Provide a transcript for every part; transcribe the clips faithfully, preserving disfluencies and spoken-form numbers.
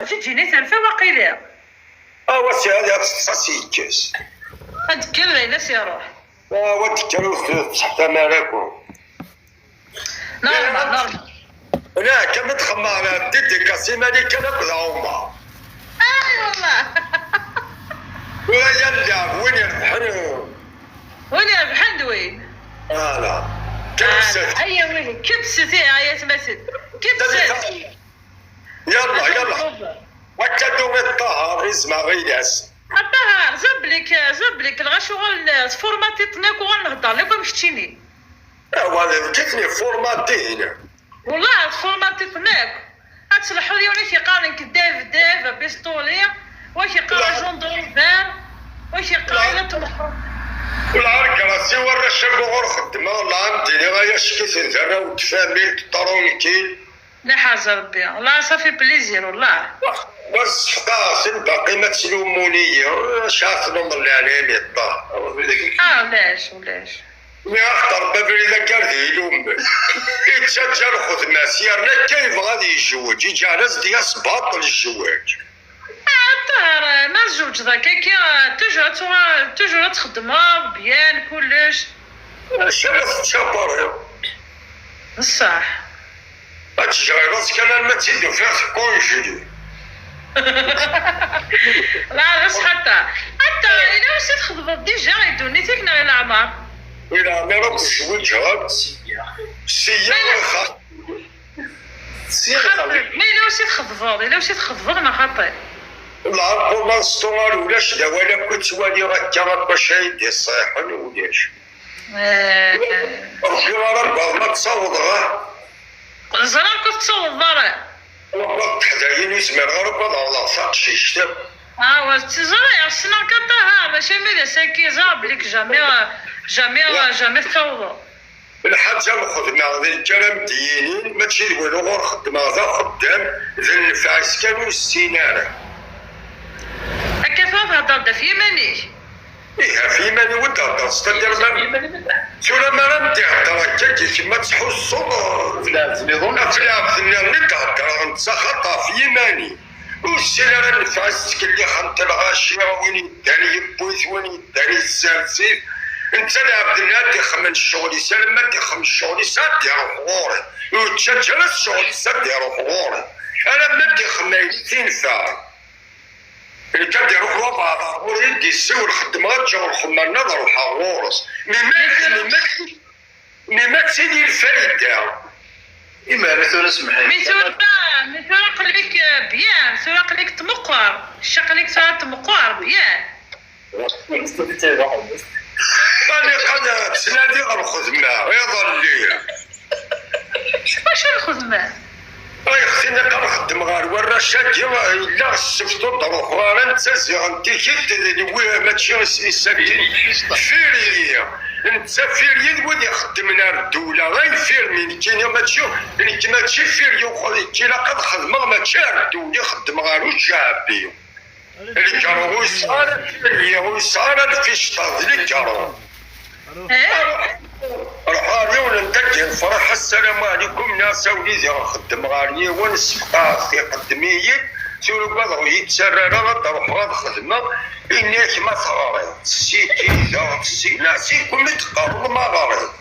Virginie terfa waqila. Awa si hadi ad teṭṭes ad s-yekkes. Ad d-tekker d ayen ad s-iruḥ. Awa d-tekker ur tettḥtam ara akk. Normal, normal. Ula kan mi txemmeɣ la dédicace i Malika akked Ɛumar. Ay wallah. Tura yal lɛeb win irebḥen. Win irebḥen d win. Voilà. Kebset. Aya win kebset, ih, ay atmaten. Kebset. Yalla, yalla. Akka d-tuɣ i Ṭaher, izmeɣ iles. A Ṭaher, zablik, zablik, lɣaci uɣalen tfurmatiṭ-nni akk uɣalen heddren akk am keččini. Awal d kifni formatin. Wallah tfurmatiṭ-nni akk. Ad tleḥḥuḍ yiwen ad k-yeqqar nekk Dave, Dave, apistoli, wa k-yeqqar Jean Driver, wa k-yeqqar ila tmeqqer. Lɛerk rasi warrac akk ɣur xeddmeɣ, lɛam d-iniɣ ay acek-iten d arraw n tfamilt, tranquille. Laḥaz Rebbi, والله ça fait plaisir, والله. Ma ssefqaɣ-ten baqi ma ttlumun-iyi, acu ara tlumeḍ leɛnaya-m i Ṭṭaher? Ah, ulac, ulac. Mi axeṭer Rebbi abrid akka ar d ilum. Ittaǧǧa lxedma-s, yerna akka yebɣa ad yejweǧ, iǧɛel-as-d yas baṭel zzwaǧ. Ah, Ṭaher, ma tzewǧeḍ akka, akka, toujours ad tuɣal, toujours ad txeddmeḍ, bien, kullec. Acu ara tettcabariḍ? Ṣṣeḥ. Ad tejɣiḍ-as kan alma d tid ufiɣ tkunjli. La, d ṣṣeḥ a Ṭaher. A Ṭaher, ila wacu txedmeḍ déjà i ddunit-ik neɣ i leɛmer? I leɛmer akk zwiǧeɣ akk. Siyya axaṭer. Siyya xaṭi. Ma ila wacu txedmeḍ, ila wacu txedmeḍ neɣ xaṭi? Lɛerq pour l'instant ar ulac d awal akk i ttwaliɣ akka akk acu ay d-iṣṣiḥen ulac. Eh. Ṛebbi ara lbaḍna ad tt-awḍeɣ, ah. Ẓriɣ ur tettawḍeḍ ara. Wabba teḥdayin ur zmireɣ ara ad awḍeɣ taqcict akk. Ah, wa ẓriɣ, ssneɣ-k a Ṭaher, maca mi d ass-agi ẓriɣ belli jamais, jamais, jamais tettawḍeḍ. Lḥaǧa nxedmeɣ d nekk ara m-d-yinin, mačči d win uɣur xeddmeɣ d axeddam, d nnfeɛ-is kan ur ssin ara. Akka tura thedder-d ɣef yiman-ik? Ih, ɣef yiman-iw i d-heddreɣ, c'est-à-dire ma, tura mi ara m-d-ihedder akka-agi, kemm ad tḥussuḍ, eh, ɣef lɛebd nniḍen, ɣef lɛebd nniḍen i d-heddreɣ, netta xaṭi ɣef yiman-i. Ur tessin ara nnfeɛ-is, ttkellixent lɣaci, win yeddan yewwi-t, win yeddan yessers-it. Netta lɛebd-nni ad d-ixemmen ccɣel-is, alamma ad d-ixemmen ccɣel-is, ad d-iruḥ ɣur-i. Ur yettaǧǧa ara ccɣel-is ad d-iruḥ ɣur-i. Alamma ad d-ixemmen ayen i t-inefɛen. Nekk ad d-iruḥ wabɛaḍ ɣur-i, ad d-yessiwel, xeddmeɣ ad ǧǧeɣ lxemma-nni ad ruḥeɣ ɣur-s. Mi ma, mi ma, mi ma d tili lfayda. Imir tura semḥ-iyi. Mi tura, mi tura aql-ik, eh, bien, tura aql-ik tmeqqer. Kečč aql-ik tura tmeqqer, bien. Ani qad ttnadiɣ lxedma iḍelli. Wacu lxedma? Ay xtin aqal xeddmeɣ ɣer warrac-agi, yella ssebt ur d-ruḥeɣ ara, netta ziɣen tikkelt d lwi, mačči isem-is akken, férié. Netta férié d wid ixeddmen ar ddewla, ay firmi, nekkini mačči, nekk mačči férié, uxi-, ilaq ad xedmeɣ mačči ar ddewla, xeddmeɣ ɣer uǧaɛbi. Lgaru ur yesɛi ara férié, ur yesɛi ara lficṭa, d lgaru. Eh? Ruḥ, ruḥ ɣer yiwen n dagi lefraḥ, assalamu ɛlikum, nniɣ-as a wlidi xeddmeɣ ɣer yiwen, ssefqaɛeɣ-t, iqeddem-iyi-d, tura ugadeɣ ur yi-ttarra ara ad d-ruḥeɣ ad xedmeɣ, ini-ak ma teɣriḍ, tessikideɣ, tessi-, neɣ sikum i d-teqqareḍ ma ɣriḍ.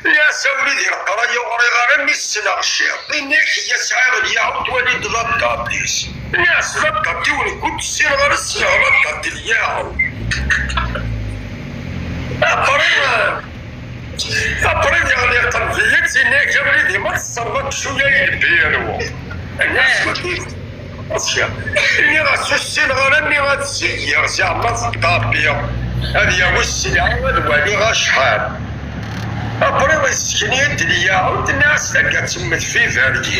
Nniɣ-as a wlidi leqraya ur ɣriɣ ara mi ssneɣ ciṭ, ini-ak iya sɛiɣ lyaɛu twali-d la date-is. Nniɣ-as la date-iw nekk ur tt-ssineɣ ara, ssneɣ la date n lyaɛu. Après, après, yeɣli qelbi-yi, ttini-ak a wlidi, ma tessneḍ ad tcuya i lbiru. Nniɣ-as, nniɣ-as ur ssineɣ ara mi ad zeyyiɣ, zeɛma teṭṭabiɣ. Ad yawi sselɛa, ad waliɣ acḥal. Après, yessken-iyi-d lyaɛu, nniɣ-as tagga temmet f iberdi.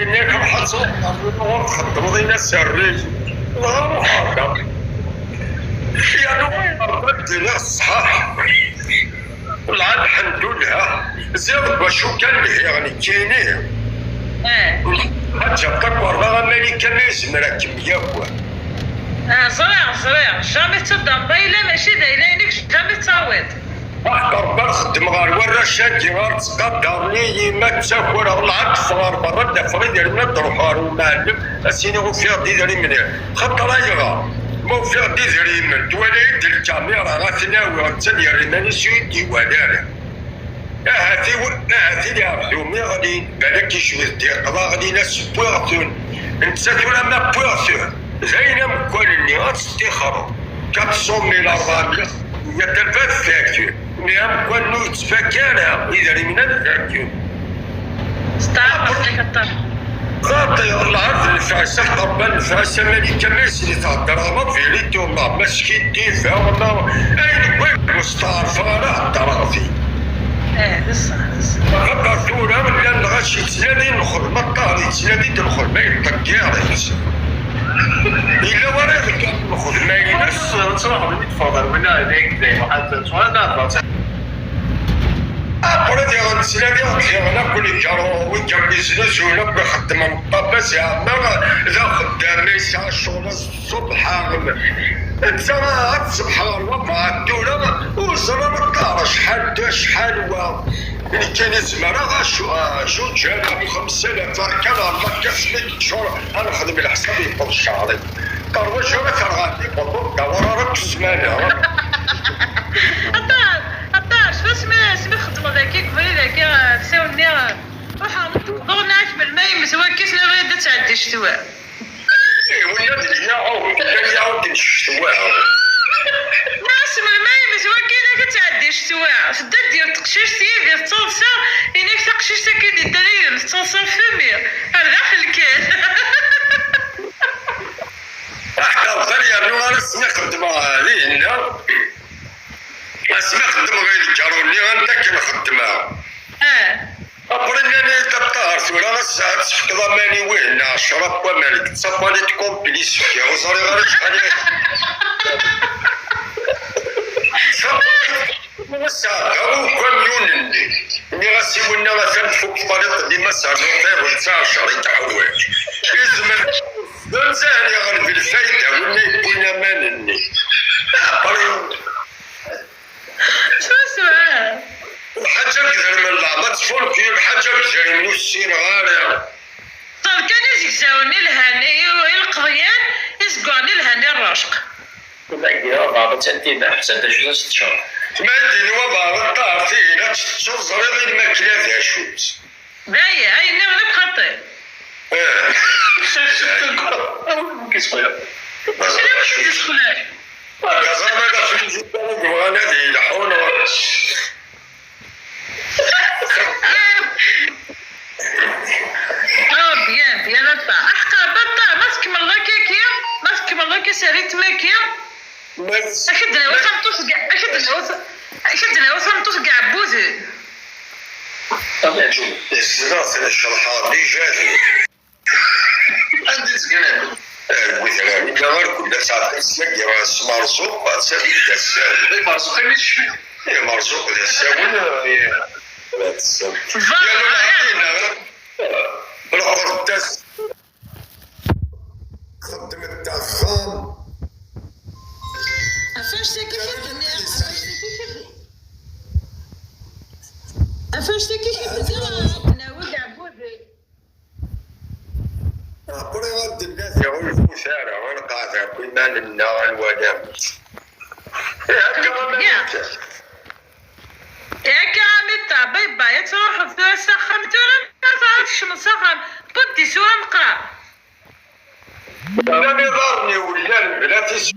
Ini-ak ruḥ ad tṛuḥeḍ ɣer win ɣur txeddmeḍ, ini-as rri-yi. Dɣa ruḥeɣ da. Yernu ad d-iniɣ ṣṣḥaḥ. Lɛa lḥemdullah. Ziɣ deg wacu kan lhiɣ nekkini. Eh. Ḥaǧa takerḍa, a Malika, ma yezmer ad kem-yawi. Ah, ẓriɣ, ẓriɣ. Jamais tettaddameḍ ayla, mačči d ayla-inek, jamais tettawiḍ. Axaṭer rebban xeddmeɣ ɣer warrac-agi, ar ttqadaren-iyi, ma ttakreɣ, lɛad ffeɣ ɣer berra, ad d-afeɣ idrimen, ad d-ruḥeɣ ɣer umɛellem, ad s-iniɣ ufiɣ-d idrimen. Xaṭer ayɣer? Ma ufiɣ-d idrimen, twala-yi-d lkamira, ad ten-awiɣ, netta ad yerr iman-is ur yi-d-iwala ara. Ahat iw-, ahat ili ɛebdu mi ɣlin, balak icbed-d iqḍa ɣlin, as wwiɣ-ten. Netta tura ma wwiɣ-ten, d ayen amekkan-nni, ad teṭṭixreḍ. Quatre cent mille, rebɛemya, meyya alef ad fakken. Mi amekkan-nni ur yettfakka ara, idrimen ad fakken. Steɛṛfeɣ-k aṭas. Xaṭi, lɛerḍ lefɛas, aḥeqq Rebbi lefɛas, aman ikamel s-, i theddreḍ la vérité, wallah, ma skiddibeɣ, ma ayen n wayen ur steɛṛfeɣ ara heddreɣ-t-id. Eh, d ṣṣeḥ, d ṣṣeḥ. Axaṭer tura llan lɣaci yettnadin lxedma, ṭṭaher yettnadi-d lxedma, yeṭṭeggiṛ-itt. Yella wara iḍeggren lxedma-ines? Ttruḥ, ttruḥ, mi teffɣeḍ ar winna, d ayen dayem, ttruḥ, ttruḥ. Après diɣen ttnadiɣ diɣen akk leǧaṛ, wigga n biznis, win akk ixeddmen ṭṭabba, zeɛma d axeddam, ma yesɛa ccɣel ṣṣbeḥ, netta ad tṣebḥ ɣer wabɛaḍ tura, ur ẓran ṭṭar acḥal da, acḥal wa. Nekkini zemreɣ acu, acu ǧǧan ɣef xemsa alaf, barka Llah, kasmi d-ččur, ad nexdem leḥsab yewweḍ cceɛri. Terwa jara terɣa, yewweḍ ur d-awar ara deg ssmana. Aṭas, aṭas, asmi, asmi txeddmeḍ akka deg ubrid akka, ɣef sawen-nni, ruḥeɣ neṭṭeq ḍurn-ak melmi ay yemmet wakka, tenniḍ-iyi-d ad tɛeddi ccetwa. Eh, winna d lyaɛud, d lyaɛud n ccetwa. Nniɣ-as melmi ay yemmet wakka, inak ad tɛeddi ccetwa. Tedda-d yiwet teqcict yid-i tettaḍsa, inak taqcict-agi d-yeddan yid-m tettaḍsa femi. Ar daxel kan. Aḥeqqa, yernu ar asmi xeddmeɣ dihinna. Asmi xeddmeɣ i lǧaṛ-nni, anda akken xeddmeɣ. Ah. Après, nnan-iyi-d, a Ṭaher, tura ass-a ad tefkeḍ aman i wihin, ɛecṛa n waman, deg ttapaliṭ complet sefkiɣ, ur ẓriɣ ara acḥal i. Ass-a, d ukamyun-nni. Nniɣ-as i winna, atan tfuk tpaliṭ-nni, ma sɛiɣ tayeḍ d ɛecṛa i teḥwaǧ. Izmer d anzan iɣleb lfayda, winna yewwin aman-nni. Après, Swaswa. Lḥaǧa deg idrimen, leɛma ttfurki, lḥaǧa deg idrimen ur ssineɣ ara. Ṭṭal kan izegzawen i lhan i, i leqḍyan, izeggaɣen i lhan i rracq. Dagi, abeɛḍ attan tinna, ḥbes-d acu i s-teččar. Ma d-ini wabeɛḍ n ṭṭaɛer tihin, ad tt-tettuḍ, ẓriɣ i lmakla d acu-tt. D aya, ay nniɣ-d akk xaṭi. Eh. Acu i d-isexlan? Kaẓan ad aflin yebɣan ad yelḥu, neɣ? Ah, bien, bien, a Ṭaher. Aḥeqqa, a Ṭaher, ma tkemmleḍ akka, akka, ma tkemmleḍ akka s rrythm-agi, Ak-d-nawi tameṭṭut deg, ak-d-nawi, ak-d-nawi tameṭṭut deg iɛebbuden. Ssneɣ-ten, cerḥeɣ déjà. Anda i ttgen? Deg udrar, illa ar kul ass ɛeddan syagi s Merzuq, ad tali d ass. Merzuq imi tecfiḍ. Eh, Merzuq d asawen, eh, d asawen. Voilà. Yernu lɛaqil, lqerṭas. Xeddmet axxam. Ɣef anect-agi i k-d-nniɣ, ɣef anect-agi i k-d-nniɣ, ɣef anect-agi i k-d-nniɣ, ad nawi-d iɛebbuden. Après ad d-nadi ur ifut ara, ad nqeɛɛed akk iman-nneɣ, ad nwali amek. Ih, akka aman-nneɣ. Akka a Miṭa, bye bye, ad truḥeḍ tura s axxam, tura ma tṛuḥeḍ ad tkecmeḍ s axxam, tewwiḍ-d isura meqqar. Llan iḍarren-iw, llan bla tis-,